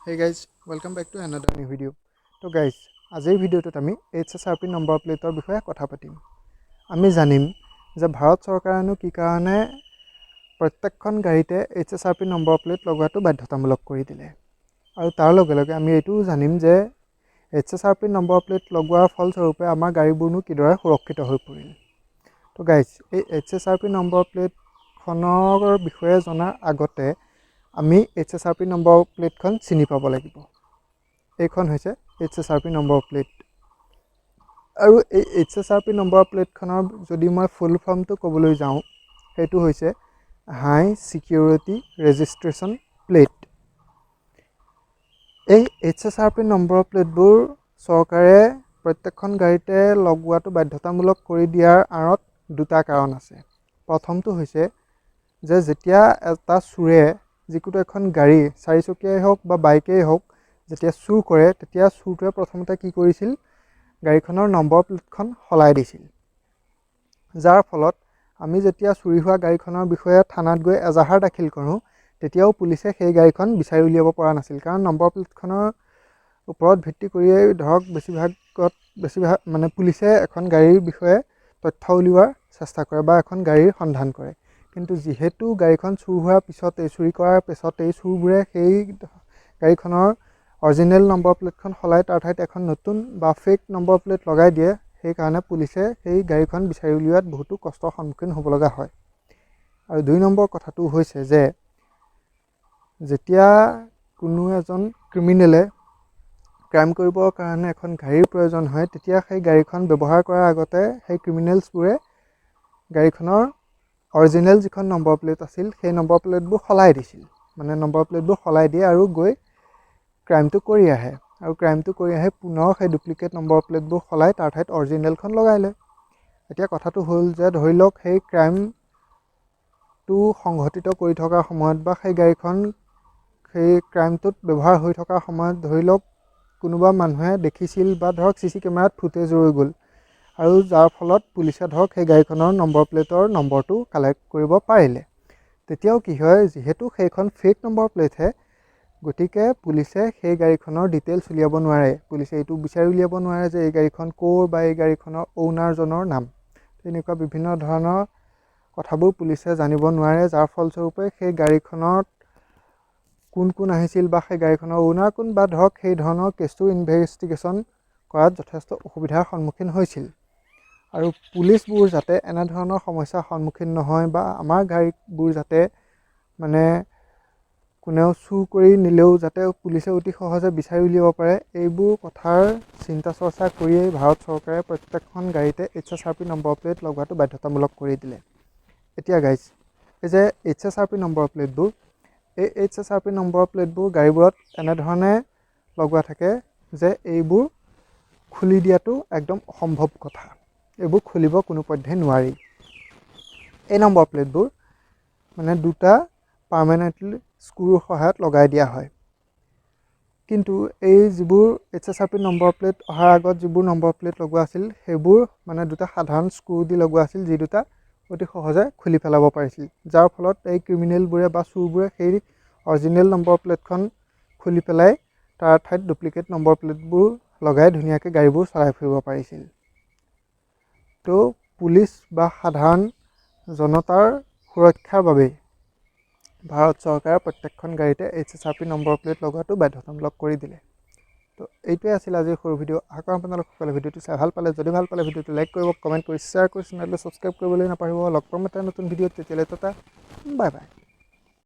Hey guys, welcome back to another new video. তো guys, আজিৰ ভিডিঅ'টোত আমি এইচএছআৰপি নম্বৰ প্লেটৰ বিষয়ে কথা পাতিম। আমি জানিম যে ভাৰত চৰকাৰেনো কি কাৰণে প্ৰত্যেকখন গাড়ীতে এইচএছআৰপি নম্বৰ প্লেট লগোৱাটো বাধ্যতামূলক কৰি দিলে আৰু তাৰ লগে লগে আমি এইটোও জানিম যে এইচএছআৰপি নম্বৰ প্লেট লগোৱাৰ ফলস্বৰূপে আমাৰ গাড়ীবোৰনো কিদৰে সুৰক্ষিত হৈ পৰিল। তো গাইজ, এই এইচএছআৰপি নম্বৰ প্লেটখনৰ বিষয়ে জনাৰ আগতে আমি এইচএছআৰপি নম্বৰ প্লেটখন চিনি পাব লাগিব। এইখন হৈছে এইচএছআৰপি নম্বৰ প্লেট আৰু এই এইচএছআৰপি নম্বৰ প্লেটখনৰ যদি মই ফুল ফৰ্মটো ক'বলৈ যাওঁ, সেইটো হৈছে হাই ছিকিউৰিটি ৰেজিষ্ট্ৰেশ্যন প্লেট। এই এইচএছআৰপি নম্বৰ প্লেটবোৰ চৰকাৰে প্ৰত্যেকখন গাড়ীতে লগোৱাটো বাধ্যতামূলক কৰি দিয়াৰ আঁৰত দুটা কাৰণ আছে। প্ৰথমটো হৈছে যে যেতিয়া এটা চোৰে যিকোনো এখন গাড়ী, চাৰিচকীয়াই হওক বা বাইকেই হওক, যেতিয়া চুৰ কৰে, তেতিয়া চোৰটোৱে প্ৰথমতে কি কৰিছিল? গাড়ীখনৰ নম্বৰ প্লেটখন সলাই দিছিল, যাৰ ফলত আমি যেতিয়া চুৰি হোৱা গাড়ীখনৰ বিষয়ে থানাত গৈ এজাহাৰ দাখিল কৰোঁ, তেতিয়াও পুলিচে সেই গাড়ীখন বিচাৰি উলিয়াব পৰা নাছিল। কাৰণ নম্বৰ প্লেটখনৰ ওপৰত ভিত্তি কৰিয়েই ধৰক বেছিভাগ মানে পুলিচে এখন গাড়ীৰ বিষয়ে তথ্য উলিওৱাৰ চেষ্টা কৰে বা এখন গাড়ীৰ সন্ধান কৰে। কিন্তু যিহেতু গাড়ীখন চুৰ হোৱাৰ পিছতেই, চুৰি কৰাৰ পিছতেই চোৰবোৰে সেই গাড়ীখনৰ অৰিজিনেল নম্বৰ প্লেটখন সলাই তাৰ ঠাইত এখন নতুন বা ফেক নম্বৰ প্লেট লগাই দিয়ে, সেইকাৰণে পুলিচে সেই গাড়ীখন বিচাৰি উলিওৱাত বহুতো কষ্টৰ সন্মুখীন হ'ব লগা হয়। আৰু 2 নম্বৰ কথাটো হৈছে যে যেতিয়া কোনো এজন ক্ৰিমিনেলে ক্ৰাইম কৰিবৰ কাৰণে এখন গাড়ীৰ প্ৰয়োজন হয়, তেতিয়া সেই গাড়ীখন ব্যৱহাৰ কৰাৰ আগতে সেই ক্ৰিমিনেলছবোৰে গাড়ীখনৰ অৰিজিনেল যিখন নম্বৰ প্লেট আছিল, সেই নম্বৰ প্লেটবোৰ সলাই দিছিল। মানে নম্বৰ প্লেটবোৰ সলাই দিয়ে আৰু গৈ ক্ৰাইমটো কৰি আহে আৰু ক্ৰাইমটো কৰি আহি পুনৰ সেই ডুপ্লিকেট নম্বৰ প্লেটবোৰ সলাই তাৰ ঠাইত অৰিজিনেলখন লগাই লয়। এতিয়া কথাটো হ'ল যে ধৰি লওক সেই ক্ৰাইমটো সংঘটিত কৰি থকাৰ সময়ত বা সেই গাড়ীখন সেই ক্ৰাইমটোত ব্যৱহাৰ হৈ থকাৰ সময়ত ধৰি লওক কোনোবা মানুহে দেখিছিল বা ধৰক চিচি কেমেৰাত ফুটেজ ৰৈ গ'ল আৰু যাৰ ফলত পুলিচে ধৰক সেই গাড়ীখনৰ নম্বৰ প্লেটৰ নম্বৰটো কালেক্ট কৰিব পাৰিলে, তেতিয়াও কি হয়, যিহেতু সেইখন ফেক নম্বৰ প্লেটহে, গতিকে পুলিচে সেই গাড়ীখনৰ ডিটেইলছ উলিয়াব নোৱাৰে। পুলিচে এইটো বিচাৰি উলিয়াব নোৱাৰে যে এই গাড়ীখন ক'ৰ বা এই গাড়ীখনৰ অ'নাৰজনৰ নাম, তেনেকুৱা বিভিন্ন ধৰণৰ কথাবোৰ পুলিচে জানিব নোৱাৰে, যাৰ ফলস্বৰূপে সেই গাড়ীখনত কোন কোন আহিছিল বা সেই গাড়ীখনৰ অ'নাৰ কোন বা ধৰক সেই ধৰণৰ কেছটো ইনভেষ্টিগেশ্যন কৰাত যথেষ্ট অসুবিধাৰ সন্মুখীন হৈছিল। আৰু পুলিচবোৰ যাতে এনেধৰণৰ সমস্যাৰ সন্মুখীন নহয় বা আমাৰ গাড়ীবোৰ যাতে মানে কোনেও চুৰ কৰি নিলেও যাতে পুলিচে অতি সহজে বিচাৰি উলিয়াব পাৰে, এইবোৰ কথাৰ চিন্তা চৰ্চা কৰিয়েই ভাৰত চৰকাৰে প্ৰত্যেকখন গাড়ীতে এইচএছআৰপি নম্বৰ প্লেট লগোৱাটো বাধ্যতামূলক কৰি দিলে। এতিয়া গাইজ, এই যে এইচএছআৰপি নম্বৰ প্লেটবোৰ, এই এইচএছআৰপি নম্বৰ প্লেটবোৰ গাড়ীবোৰত এনেধৰণে লগোৱা থাকে যে এইবোৰ খুলি দিয়াটো একদম অসম্ভৱ কথা। এইবোৰ খুলিব কোনোপধ্যে নোৱাৰি। এই নম্বৰ প্লেটবোৰ মানে দুটা পাৰ্মানেণ্টলি স্ক্ৰুৰ সহায়ত লগাই দিয়া হয়। কিন্তু এই যিবোৰ এইচএছআৰপি নম্বৰ প্লেট অহাৰ আগত যিবোৰ নম্বৰ প্লেট লগোৱা আছিল, সেইবোৰ মানে দুটা সাধাৰণ স্ক্ৰু দি লগোৱা আছিল, যি দুটা অতি সহজে খুলি পেলাব পাৰিছিল, যাৰ ফলত এই ক্ৰিমিনেলবোৰে বা চোৰবোৰে সেই অৰিজিনেল নম্বৰ প্লেটখন খুলি পেলাই তাৰ ঠাইত ডুপ্লিকেট নম্বৰ প্লেটবোৰ লগাই ধুনীয়াকৈ গাড়ীবোৰ চলাই ফুৰিব পাৰিছিল। তো পুলিচ বা সাধাৰণ জনতাৰ সুৰক্ষাৰ বাবেই ভাৰত চৰকাৰে প্ৰত্যেকখন গাড়ীতে এইচএছআৰপি নম্বৰ প্লেট লগোৱাটো বাধ্যতামূলক কৰি দিলে। তো এইটোৱে আছিল আজিৰ সৰু ভিডিঅ'। আশা কৰোঁ আপোনালোক সকলোৱে ভিডিঅ'টো চাই ভাল পালে। যদি ভাল পালে, ভিডিঅ'টো লাইক কৰিব, কমেণ্ট কৰি শ্বেয়াৰ কৰি চেনেলটো ছাবস্ক্ৰাইব কৰিবলৈ নাপাহৰিব। লগ পাম এটা নতুন ভিডিঅ'ত। তেতিয়ালৈ টাটা, বাই বাই।